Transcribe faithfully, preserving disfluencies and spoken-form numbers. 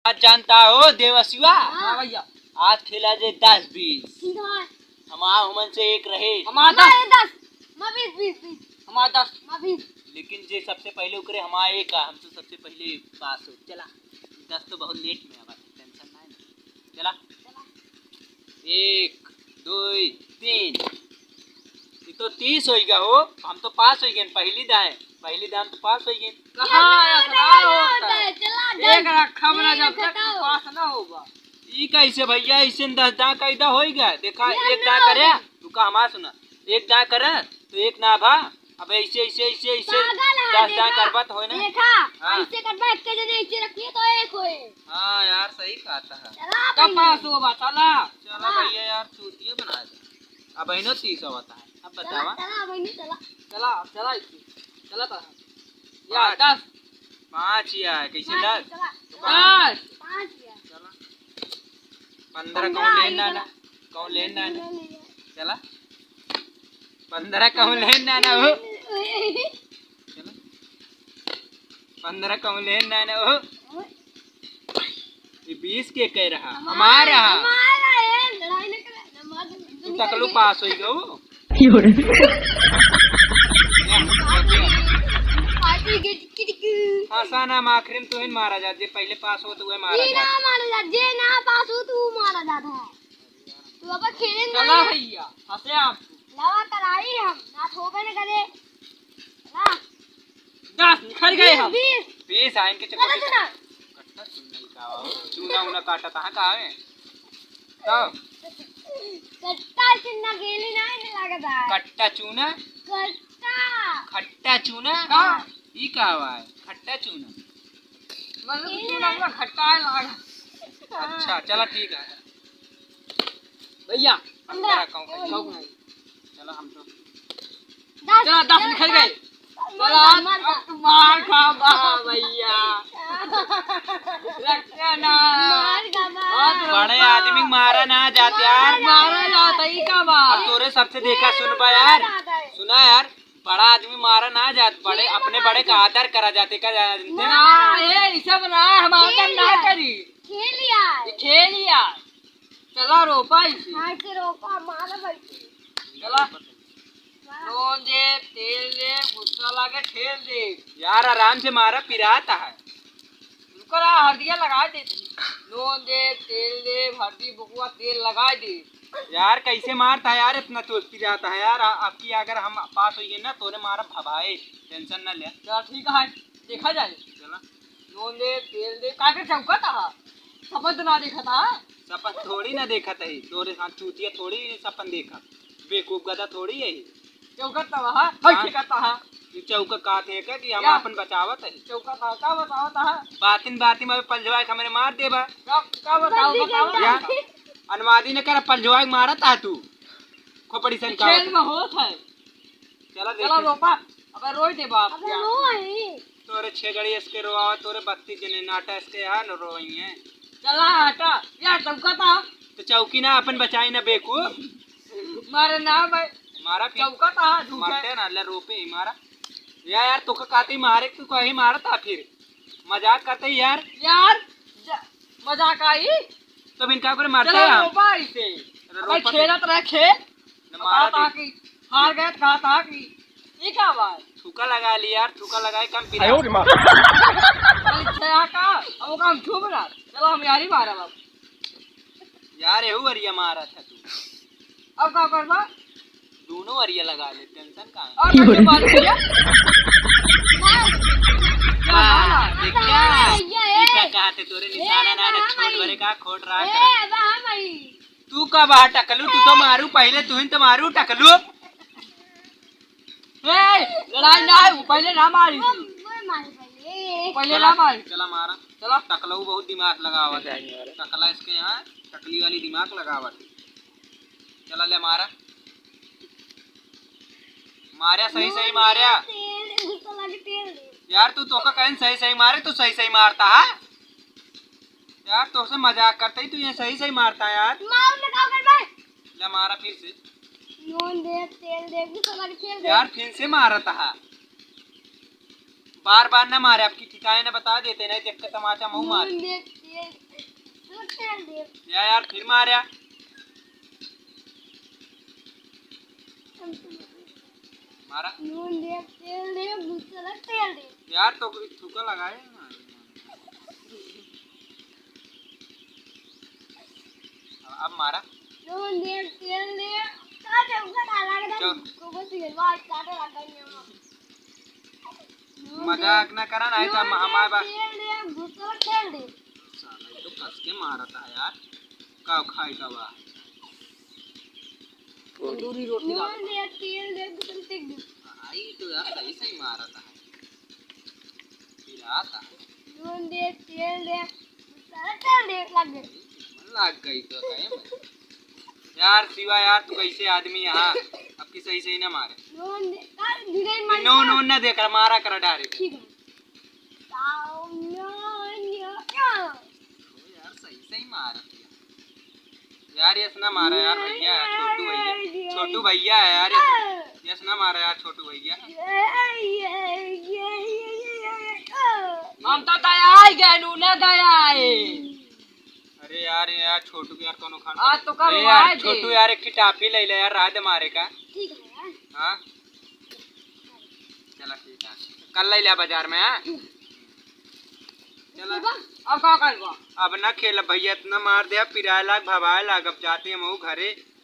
आज जानता हो देवसिवा, हाँ। हाँ भैया। आज खेला जे दस बीस। ठीक है। हमार हमन से एक रहे। हमार दस। हमारे दस। मैं बीस, बीस, बीस। हमार दस। मैं बीस। लेकिन जे सबसे पहिले उकरे हमार एक आ, हम तो सबसे पहिले पास हो। चला, दस तो बहुत लेट में आवा, टेंशन ना है। चला। चला। एक, दो, तीन। ये तो तीस होइगा हो, हम तो पास होइगे, पहली दाएं, पहली दाएं तो पास होइगे। कहाँ ये ऐसा नहीं होता है। चला, एक रखा बना, जब तक पास ना होगा। ई कैसे भैया, ऐसे दस दाएं कैदा होइगा? देखा, एक दाएं करे, रुका, हमार सुना, एक दाएं करे तो एक ना भा, अब ऐसे, ऐसे, ऐसे, ऐसे पागल है, दस दाएं देखा? करबा तो होए ना। देखा, हाँ। ऐसे करबा, एक के जने ऐसे रखिए तो एक होए। हाँ यार, सही कहता है। चला कब भैया। पास होबा, चला। चला हाँ। भैया यार, चूतिया बना दे। अब इनो तीस होता है, अब चला, बतावा। चला, अब इनो चला। चला, चला इसी। चला तो। या, पाँच। दस। पाँच या, कैसे पाँच, दस? चला। दस। पाँच या। चला। पन्द्रह पन्द्रह कौन आई लेना चला। ना? कौन लेना ना? चला। पन्द्रह कहूँ लेन ना ना हो। चलो। पन्द्रह कहूँ लेन ना ना हो। ये बीस के कह रहा? हमारा, हमारा। हमारा है, लड़ाई ना करे, ना मार दे। तू तकलू पास होई गऊ। पार्टी के टिकट। हाँ, साना, हम आखिरी में तू ही मारा जा, जे पहले पास हो, तू ही मारा ये जा। ना मारा जा, जे ना पास हो, तू मारा जाता है। तू अब खेले ना चला है। भैया, हंसे आप। लावा कराई हम, ना थोबे न करे। ला। दस, निकल गए हम। बीस। बीस, आ, इनके चक्कर चला में चला। कट्टा चूना ही का हो? चूना उना काटा था, कहाँ है? तो? कट्टा चूना गेली ना, इन्हें लागत है। कट्टा चूना? कट्टा। खट्टा चूना? हाँ। ई का हुआ है? खट्टा चूना। मतलब कि चूना पूरा खट्टा है लागा। अच्छा, चला ठीक है। भैया, अंदर आ, अंदर आ, कहूँ, कहूँ। चौक नहीं। चलो हम तो। दस, चलो, दस निकल गए। चलो, मार, मार, अब तू मार खा बा, भैया। रखते ना। मार खा बा। बहुत बड़े आदमी मारा ना जाते यार। मारा जाता ही का बा? अब तोरे सबसे देखा सुन बा यार। सुना यार, बड़ा आदमी मारा ना जात, बड़े, अपने बड़े का आदर करा जाते, का जानते हैं? ना, ए, ई सब ना, हम आदर ना करी। खेल यार। ई खेल यार। चला रोपा इसे। हाँ, इसे रोपा, मारा भाई। चला। नून दे, तेल दे, गुस्सा लागे, ठेल दे। यार, आराम से मारा, पिरात है। रुको ना, हरदिया लगा दे तनी। नून दे, तेल दे, हरदी, बकुआ, तेल लगा दे। यार, कैसे मारता है यार, इतना चोस्ती जाता है यार। आ-, अब की अगर हम पास होइए ना, तोरे मारा भभाए, टेंशन ना ले। चल, ठीक है, देखा जाए। चला। नून दे, तेल दे, का के चौका था? सपन तो ना देखा था। सपन थोड़ी ना देखा था, तोरे साथ चूतिया थोड़ी सपन देखा। बेवकूफ गधा थोड़ी है। चौकत तवा हा, हाँ। हई के कहता हा। ई चौका कहत है का कि हम या। आपन बचावत है? चौका था, का बतावत हा? बातिन बातिन में पलझवाए के हमरे मार देबा। का, का बताओ, बताओ। या, अनुवादी न कर, पलझवाए के मारत हा तू। खोपड़ी सन का खेल होत। में होत है। चला चला देखी। रोपा, अबे रोई देबा आप अबे क्या? रो आई। तोरे छेगड़ी इसके रोआवा, तोरे बत्ती जने नाटा इसके यहाँ न रोई है। चला हटा, या चौका था। तो चौकी ना अपन बचाई ना बेकू। मारे ना भाई। मारा फिर। चौका था, झूठा। मारते ना, ले रोपे ही मारा। या यार, तो का कहते ही मारे, तू कहीं मारा था फिर। मजाक करते ही यार। यार, ज-, मजाक आई? तो बिन का करे मारते चलो हैं हम। रोपा इसे। अरे अबे रोपा खेलत रहे खेल। न मारा कहा था थी। कि हार गए तो कहा था कि ये क्या बात? थूका लगा ली यार, थूका लगाए कम पिरा। आयो रे माँ। अरे छया का, अब वो काम छू बना। चलो हम यार ही मारा बाबू। यार, एहू अरिया मारा था तू। अब का करबा? दोनों अरिया लगा ले, टेंशन का है? और का के मार दिया? क्या हाँ, मारा? देख क्या? ये, ये, ये। ऐसा कहा थे तोरे निशाना ना, ना, छोट बड़े का खोट रहा ए, था। अब हाँ भाई। तू का बा टकलू, तू तो मारू पहले, तू ही तो मारू टकलू। ए, लड़ाई ना है, वो पहले ना मारी वो, थी। वो मारे पहले। पहले चला, ना मारी। चला मारा। चला। टकलऊ बहुत दिमाग लगावत है। टकला इसके यहाँ, टकली वाली दिमाग लगावत है। चला ले मारा। मारा सही सही मारा। तेल, गुस्सा लगे तेल दे। यार तू तो का कहन सही सही मारे, तू सही सही मारता है। यार, तोसे मजाक करते ही तू ये सही सही मारता है यार। मार ना, का कर बे? ले मारा फिर से। नून दे, तेल दे, गुस्सा लगे तेल दे। यार, फिर से मारता है। बार बार ना मारे, आपकी ठिकाने ना बता देते, नहीं देख के तमाचा मुँह मार। नून दे, ये, तू खेल दे। या यार, फिर मार यार। मारा। नून दे, तेल दे, दूसरा तेल दे। यार, तो कोई थूका लगाए ना। अब, अब मारा। नून दे, तेल दे, का चौका डाला के चल। को बस ये बात काटे लगा नहीं हम। मजाक ना करा, नहीं तो हम, हमारे बा- तेल दे, भूसा तेल दे। साला, ये तो कस के मारता है यार। का खाई का बा? तंदूरी रोटी डाल। नून दे, तेल दे, भूसा तेल दे। आई तो यार, सही सही मारता है। पिराता है। नून दे, तेल दे, भूसा तेल दे, लग गए। लग गई तो कहे मैं। यार शिवा यार, तू कैसे आदमी यहाँ? अब की सही सही ना मारे। नून दे, का धीरे मार नून, नून ना दे कर, मारा कर डायरेक्ट। ठीक है। ताऊ, नून, यो, यो। ओ यार, सही सही मार दिया। यार, यस ना मारा यार भैया, छोटू भैया, छोटू भैया है यार, यस, यस ना मारा यार छोटू भैया। हम तो दया आई गए, नू ना दया आई। अरे यार, यार, छोटू के यार, कोनो खान आज तो का अरे रुआए यार, दे। छोटू यार, एक ठे टाफी ले ले यार, रात मारे का। ठीक है यार। हाँ? चला, ठीक है। कल ले लिया बाजार में, हाँ? चला। अब का करबा? अब ना खेल भैया, इतना मार दे, पिराए लाग, भवाए लाग, अब जाते हैं हम घरे।